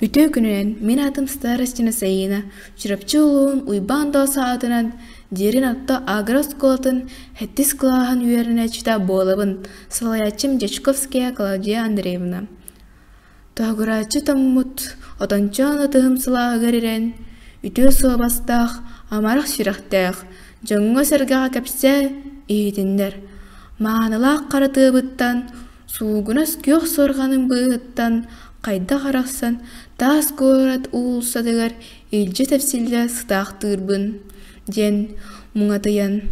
Үтүө күнүнэн, мин аатым Старостина Саина, Чурапчы улууһун Уйбаан Доосо аатынан Дириҥ орто агро-оскуолатын сэттис кылааһын үөрэнээччитэ буолабын, салайааччым Дьячковская Клавдия Андреевна. Тоһугурааччы тоҥмут, отончоон ытыһым сылааһыгар ирэн, үтүө суобастаах, амарах сүрэхтээх, дьоҥҥо-сэргэҕэ кэпсээ, иһитиннэр. Маанылаах хара тыабыттан, суугунас күөх суорҕаным быыһыттан хайдах арахсан таас куорат уулуссатыгар илдьэ тэпсиллэ сытаахтыырбын диэн муҥатыйан,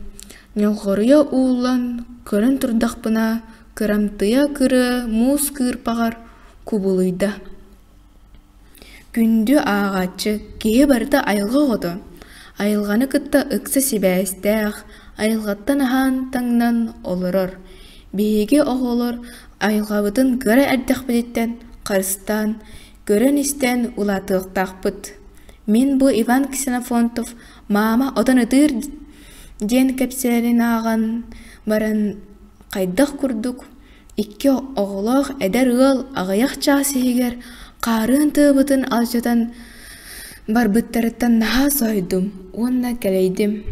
ньолҕоруйа ууллан көрөн турдахпына кырамтыйа кырыа муус кыырпаҕар кубулуйда. Күндү ааҕааччы, киһи барыта айылҕа оҕото. Айылҕаны кытта ыкса сибээстээх, айылҕаттан аһаан таҥнан олорор. Биһиги оҕолор айылҕабытын кыра эрдэхпититтэн харыстаан, көрөн-истэн улаатыахтаахпыт. Мин бу Иван Ксенофонтов «Маама отон ытыыр» диэн кэпсээнин ааҕан баран хайдах курдук икки оҕолоох эдэр ыал аҕыйах чаас иһигэр хаарыан тыабытын алдьатан барбыттарыттан наһаа соһуйдум уонна кэлэйдим.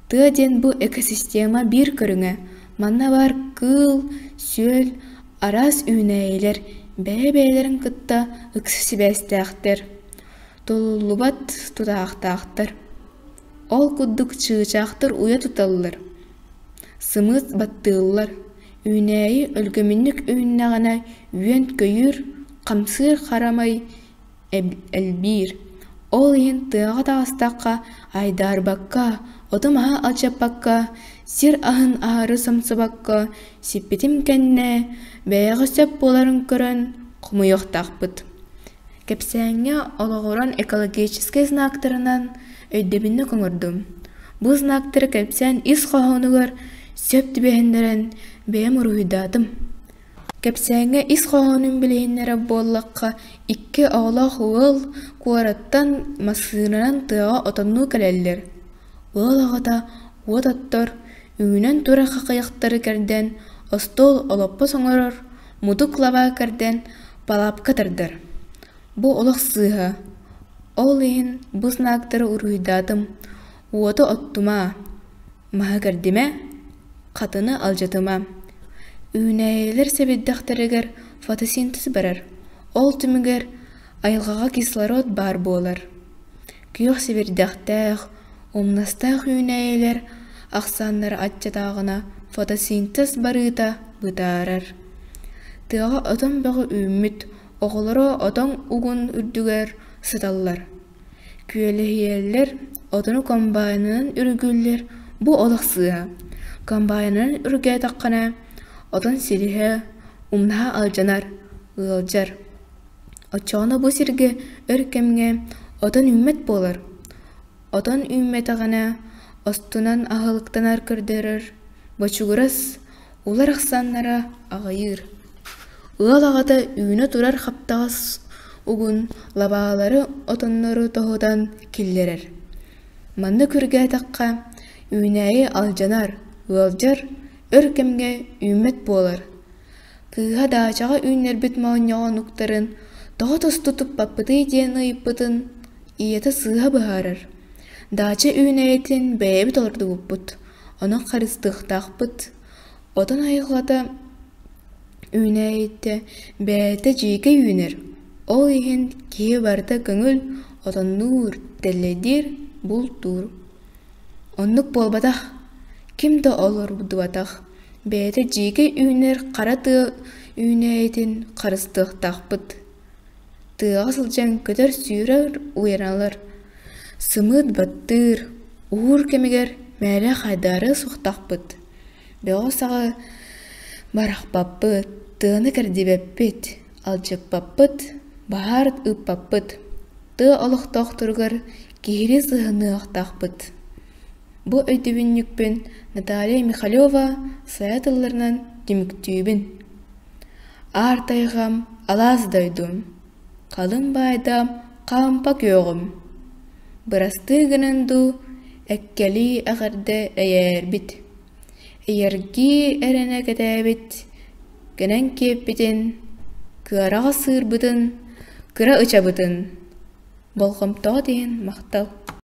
Тыа диэн бу экосистема биир көрүҥэ, манна баар кыыл-сүөл, араас үүнээйилэр бэйэ-бэйэлэрин кытта ыкса сибээстээхтэр, тулуллубат тутаахтаахтар. Ол курдук чыычаахтар уйа туталлар, сымыыт баттыыллар, үүнээйи өлгөмүннүк үүннэҕинэ үөн-көйүүр, хамсыыр харамай элбиир. Ол иһин тыаҕа таҕыстахха айдаарбакка, оту-маһы алдьаппакка, сир аһын аһары сомсубакка сиппитим кэннэ бэйэҕэ сөп буоларын көрөн хомуйуохтаахпыт. Кэпсээҥҥэ олоҕуран экологическай знактарынан өйдөбүнньүк оҥордум. Бу знактары кэпсээн ис хоһоонугар сөп түбэһиннэрэн бэйэм уруһуйдаатым. Кэпсээҥҥэ ис хоһоонун билиһиннэрэр буоллахха, икки оҕолоох ыал куораттан массыынанан тыаҕа отоннуу кэлэллэр. Ыал аҕата уот оттор, үүнэн турар хахыйахтары кэрдэн, остуол олоппос оҥорор, мутук лабаа кэрдэн, палаапка тардар. Бу олох сыыһа. Ол иһин бу знактары уруһуйдаатым: уоту оттума, маһы кэрдимэ, хатыны алдьатыма. Үүнээйилэр сэбирдэхтэригэр фотосинтез барар, ол түмүгэр айылҕаҕа кислород баар буолар. Күөх сэбирдэхтээх, умнастаах үүнээйилэр ахсааннара аччатааҕына фотосинтез барыыта бытаарар. Тыаҕа отон бөҕө үүммүт, оҕолоро отон угун үрдүгэр сыталлар. Күөлэһийэллэр, отону комбайнынан үргүүллэр, бу олох сыыһа. Комбайнынан үргээтэххинэ, отон силиһэ, умнаһа алдьанар, ыалдьар. Оччоҕуна бу сиргэ өр кэмҥэ отон үүммэт буолар. Отон үүммэтэҕинэ, устунан аһылыктанар көрдөрөр, бочугурас, улар ахсааннара аҕыйыыр. Ыал аҕата үүнэ турар хаптаҕас угун лабаалары отоннору тоһутан киллэрэр. Манна күргээтэххэ, үүнээйи алдьанар, ыалдьар, өр кэмҥэ үүммэт буолар. Кыыһа даачаҕа үүннэрбит моонньоҕон уктарын тоҕо тосту туппаппытый диэн ыйыппытын ийэтэ сыыһа быһаарар: «Даача үүнээйитин бэйэбит олордубуппут, онон харыстыахтаахпыт, отон айылҕата үүнээйитэ бэйэтэ дьиикэй үүнэр, ол иһин киһи барыта көҥүл отоннуур, тэллэйдиир, бултуур». Оннук буолбатах, ким да олордубатах, бэйэтэ дьиикэй үүнэр хара тыа үүнээйитин харыстыахтаахпыт. Тыаҕа сылдьан көтөр-сүүрэр уйаналар, сымыыт баттыыр, уһуур кэмигэр мээлэ хайдаары суохтаахпыт. Бөҕү-саҕы барахпаппыт, тыаны кэрдибэппит, алдьаппаппыт, баһаар ыыппаппыт. Тыа олохтоохторугар киһилии сыһыанныахтаахпыт. Бу өйдөбүнньүкпүн Наталья Михалева сайа тылларынан түмүктүүбүн. Аар тайҕам, алаас дойдум, халыҥ баайдаам хаампа күөҕүм. Бырастыы гынан дуу, эккэлии эҕэрдэ эйээрбит, эйэргии эрэнэ кэтээбит, кэнэн киэппитин, кыараҕас сыырбытын. Кыра ычабытын, болҕомтоҕут иһин махтал.